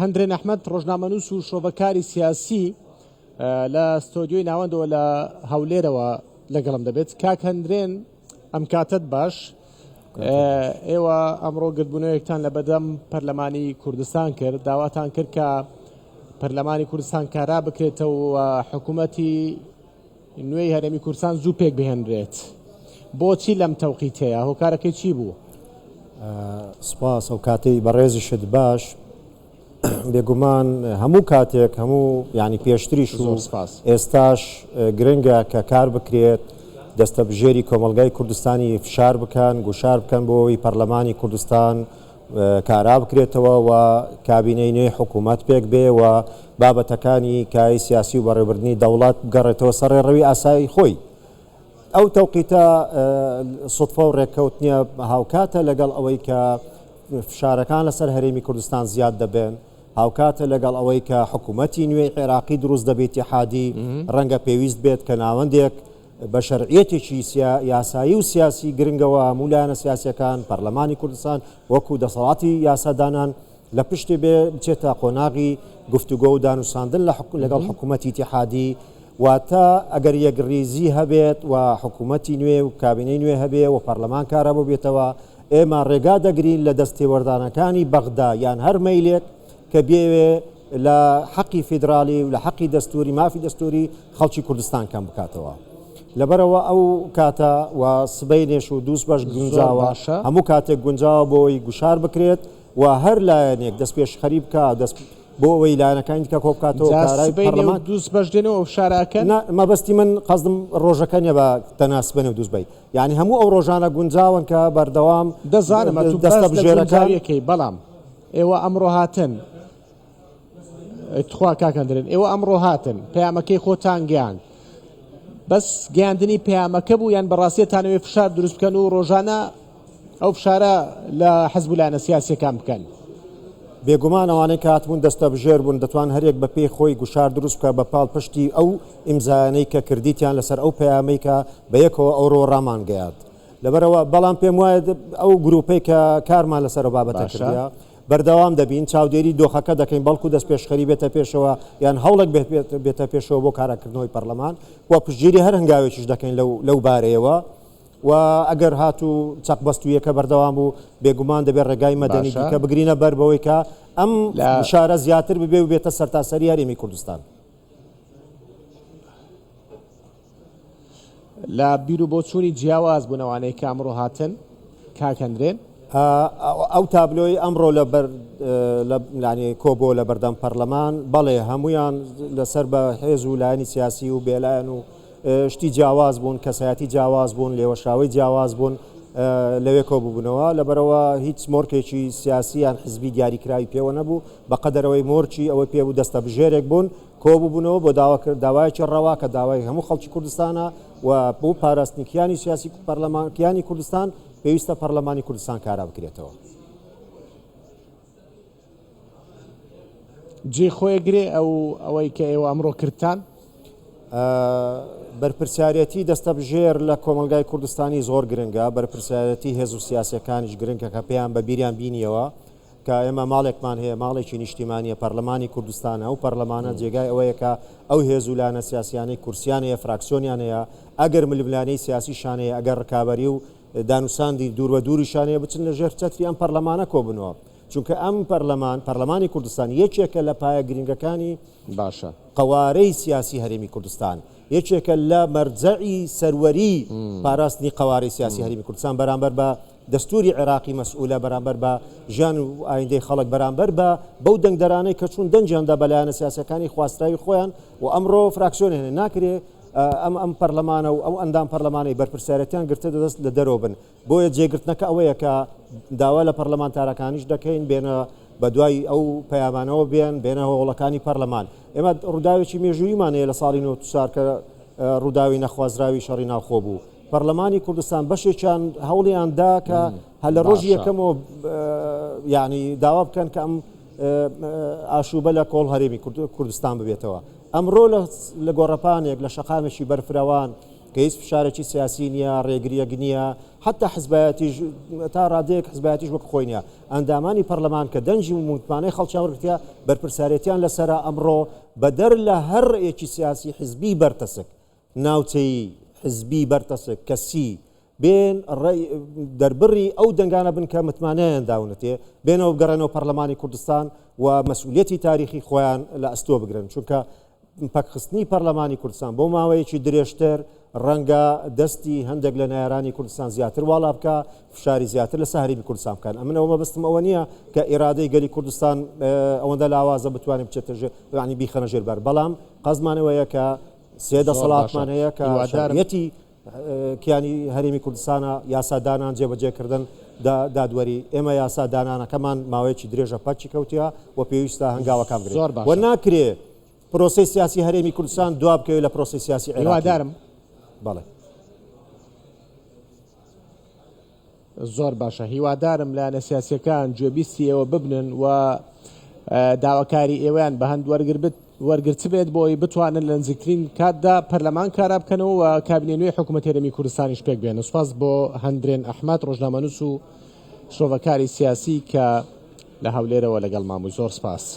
هەندرێن ئەحمەد ڕۆژنامەنووس و شرۆڤەکاری سیاسی لە ستۆدیۆی ناوەندەوە لە هەولێرەوە لەگەڵم دەبێت. کاک هەندرێن ئەم کاتت باش. ئێوە ئەمڕۆ گردبوونەوەیەکتان لە بەردەم پەرلەمانی کوردستان کرد، داواتان کرد کە پەرلەمانی کوردستان کارا بکرێتەوە حکوومەتی نوێی هەرێمی کوردستان زوو پێک بهێنرێت. بۆچی لەم تەوقیتەیە؟ هۆکارەکەی چی بوو؟ سپاس، ئەو کاتەی بەڕێزیشت باش. بێگومان هەموو کاتێک هەموو یعنی پێشتریش و ئێستاش گرنگە کە کار بکرێت دەستەبژێری کۆمەڵگای کوردستانی فشار بکەن گوشار بکەن بۆ ئەوەی پەرلەمانی کوردستان کارا بکرێتەوە و کابینەی نوێی حکوومەت پێک بێ و بابەتەکانی کای سیاسی و بەڕێوەبردنی دەوڵەت بگەڕێتەوە سەر ڕێڕەوی ئاسایی خۆی. ئەو تەوقیتە سوتفە و ڕێککەوت نییە، هاوکاتە لەگەڵ ئەوەی کە فشارەکان لەسەر هەرێمی کوردستان زیاد دەبن، هاوکاتە لەگەڵ ئەوەی کە حکوومەتی نوێی عێراقی دروست دەبێت ئیتیحادی، ڕەنگە پێویست بێت کە ناوەندێک بە شەرعیەتێکی یاسایی و سیاسی گرنگەوە هەموو لایەنە سیاسیەکان، پەرلەمانی کوردستان وەکو دەسەڵاتی یاسادانان لە پشتی بێ بچێتە قۆناغی گفتوگۆ و دانوساندن لەگەڵ حکوومەتی ئیتیحادی، واتە ئەگەر یەکڕیزی هەبێت و حکوومەتی نوێ و کابینەی نوێ هەبێ و پەرلەمان کارا ببێتەوە، ئێمە ڕێگا دەگرین لە دەستێوەردانەکانی بەغدا یان هەر مەیلێک کە بیەوێ لە حەقی فیدرالی و لە حەقی دەستوری مافی دەستوری خەڵکی کوردستان کەم بکاتەوە. لەبەرئەوە ئەو کاتە و سبەینێش و دووسبەش گونجاوە، هەموو کاتێک گونجاوە بۆ ئەوەی گوشار بکرێت و هەر لایەنێک دەستپێشخەری بکا دەست بۆ ئەوەی لایەنەکانی دیکە کۆ بکاتەوە جا کارای سبەینێ و پەرلەمان دووسبەش دێن و ئەو فشارە ئەکەن؟ نا مەبەستی من قەسدم ڕۆژەکە نیە بە تەنها سبەینێ و دووسبەی یانی هەموو ئەو ڕۆژانە گونجاون کە بەردەوام دەزانم ئەتوو باس لە دەستەبژێرەکان گونجاویەکەی بەڵام ئێوە ئەمڕۆ هاتن تخوا کاک هەندرێن ئێوە ئەمڕۆ هاتن پەیامەکەی خۆتان گەیاند بەس گەیاندنی پەیامەکە بوو یان بەڕاستیتانەوەی فشار دروست بکەن و ڕۆژانە ئەو فشارە لە حزب و لایەنە سیاسیەکان بکەن؟ بێگومان ئەوانەی کە هاتبوون دەستەبژێر بوون دەتوان هەریەک بە پێی خۆی گوشار دروست بکات بە پاڵ پشتی ئەو ئیمزایانەی کە کردیتیان لەسەر ئەو پەیامەی کە بە یەکەوە ئەوڕۆ ڕامانگەیاند لەبەرئەوە بەڵام پێم وایە ئەو گروپەی کە کارمان لەسەر ئەو بابەتە کردیە بەردەوام دەبین چاودێری دۆخەکە دەکەین بەڵکو دەستپێشخەری بێتە پێشەوە یان هەوڵێک بێتە پێشەوە بۆ کاراکردنەوەی پەرلەمان و پشتگیری هەر هەنگاوێکیش دەکەین لەو بارەیەوە و ئەگەر هاتوو چەقبەستوویەکە بەردەوام بوو بێگومان دەبێت ڕێگای مەدەنی دیکە بگرینە بەر بەوەی کە ئەم گوشارە زیاتر ببێ و بێتە سەرتاسەری هەرێمی کوردستان. لە بیروبۆچوونی جیاواز بوون ئەوانەی کە ئەمڕۆ هاتن کاک هەندرێن. ئەو تابلۆی ئەمڕۆ لە بەر لانی کۆبۆ لە بەردەم پەرلەمان بەڵێ هەمویان لەسەر بە هێز و لایەنی سیاسی و بێلایەن و شتی جیاواز بوون کەسایەتی جیاواز بوون لێوەشاوەی جیاواز بوون لەوێ کۆببوونەوە لەبەرەوە هیچ مۆرکێکی سیاسی یان حزبی دیاریکراوی پێوە نەبوو بە قەدەرەوەی مۆرکی ئەوەی پێبوو دەستە بژێرێک بوون کۆببوونەوە بۆ داواکرد داوایەکی ڕەوا کە داوای هەموو خەڵکی کوردستانە و بۆ پاراستنی کیانی سیاسی پەرلەمان کیانی کوردستان پێویستە پەرلەمانی کوردستان کارا بکرێتەوە. جێی خۆی گرێ ئەو ئەوەی کە ئێوە ئەمڕۆ کردتان؟ بەرپرسیارەتی دەستەبژێر لە کۆمەڵگای کوردستانی زۆر گرنگە، بەرپرسیارەتی هێز و سیاسیەکانیش گرنگە کە پێیان بە بیریان بینیەوە کە ئێمە ماڵێکمان هەیە، ماڵێکی نیشتیمانییە، پەرلەمانی کوردستانە، ئەو پەرلەمانە جێگای ئەوەیە کە ئەو هێز و لایەنە سیاسییانەی کورسیان هەیە، فراکسیۆنیان هەیە، ئەگەر ململانێی سیاسیشان هەیە، ئەگەر ڕکابەری و دانوساندی دوور بە دووریشان هەیە، بچن لە ژێر چەتری ئەم پەرلەمانە کۆبنەوە. چونکە ئەم پەرلەمان، پەرلەمانی کوردستان، یەکێکە لە پایە گرنگەکانی باشە. قەوارەی سیاسی هەرێمی کوردستان، یەکێکە لە مەرجەعی سەروەری پاراستنی قەوارەی سیاسی هەرێمی کوردستان بەرامبەر بە دەستوری عێراقی مەسئولە بەرامبەر بە ژیان و ئایندەی خەڵک، بەرامبەر بە بەو دەنگدەرانەی کە چوون دەنگیان دا بە لایەنە سیاسیەکانی خواستراوی خۆیان و ئەمڕۆ فراکسیۆن هەیە ناکرێ ئەم ئەم پەرلەمانە و ئەو ئەندام پەرلەمانەی بەرپرسیارەتیان گرتە دەست لە دەرەوە بن بۆیە جێگرتنەکە ئەوەیە کە داوا لە پەرلەمانتارەکانیش دەکەین بێنە بە دوای ئەو پەیامانەوە بێن بێنە هۆڵەکانی پەرلەمان ئێمە ڕووداوێکی مێژوویمان هەیە لە ساڵی 94 کە ڕووداوی نەخوازراوی شەڕی ناوخۆ بوو پەرلەمانی کوردستان بەشێکیان هەوڵیان دا کە هەر لە ڕۆژی یەکەمەوە یعنی داوا بکەن کە ئەم ئاشوبە لە کۆڵ هەرێمی کوردستان ببێتەوە. ئەمڕۆ لە گۆڕەپانێک لە شەقامێکی بەرفرەوان کە هیچ فشارێکی سیاسی نییە، ڕێگرییەک نییە، حەتتا حزبایەتیش تا ڕادەیەک حزبایەتیش وەک خۆی نییە. ئەندامانی پەرلەمان کە دەنگی و متمانەی خەڵکیان وەرگرتیە، بەرپرسیارێتیان لەسەرە ئەمڕۆ بەدەر لە هەر ڕێیەکی سیاسی حزبی بەرتەسک، ناوچەیی، حزبی بەرتەسک، کەسی، بێن ڕێی دەربڕی ئەو دەنگانە بن کە متمانەیان داونەتێ، بێنەوە بگەڕێنەوە پەرلەمانی کوردستان و مەسئولیەتی تاریخی خۆیان لە ئەستۆ بگرن، چونکە پەکخستنی پەرلەمانی کوردستان بۆ ماوەیەکی درێژتر ڕەنگە دەستی هەندێک لە نەیارانی کوردستان زیاتر واڵا بکا، فشاری زیاتر لەسەر هەرێمی کوردستان بکەن. ئەمن ئەوە مەبەستم ئەوە نییە کە ئیرادەی گەلی کوردستان ئەوەندە لاوازە بتوانێت بچێتە ژێر، یانی بیخەنە ژێر بار، بەڵام قەزمان ئەوەیە کە سێ دەسەڵاتمان هەیە کە شەرعیەتی کیانی هەرێمی کوردستانە، یاسا دانان، جێبەجێکردن، دادوەری. ئێمە یاسا دانانەکەمان ماوەیەکی درێژە پەکی کەوتیە و پێویستە هەنگاوەکان بنرێن و ناکرێ پرۆسەی سیاسی هەرێمی کوردستان دوا بکەوێت لە پرۆسەی سیاسی عێراقی. هیوادارم. بەڵێ. زۆر باشە هیوادارم لایەنە سیاسیەکان گوێبیستی ئێوە ببنن و داواکاری ئێوەیان بە هەند وەرگرتبێت بۆ ئەوەی بتوانن لە نزیکترین کاتدا پەرلەمان کارا بکەنەوە و کابینەی نوێی حکوومەت هەرێمی کوردستانیش پێک بێنن. سوپاس بۆ هەندرێن ئەحمەد ڕۆژنامەنووس و شرۆڤەکاری سیاسی کە لە هەولێرەوە لەگەڵمان بوو. زۆر سپاس.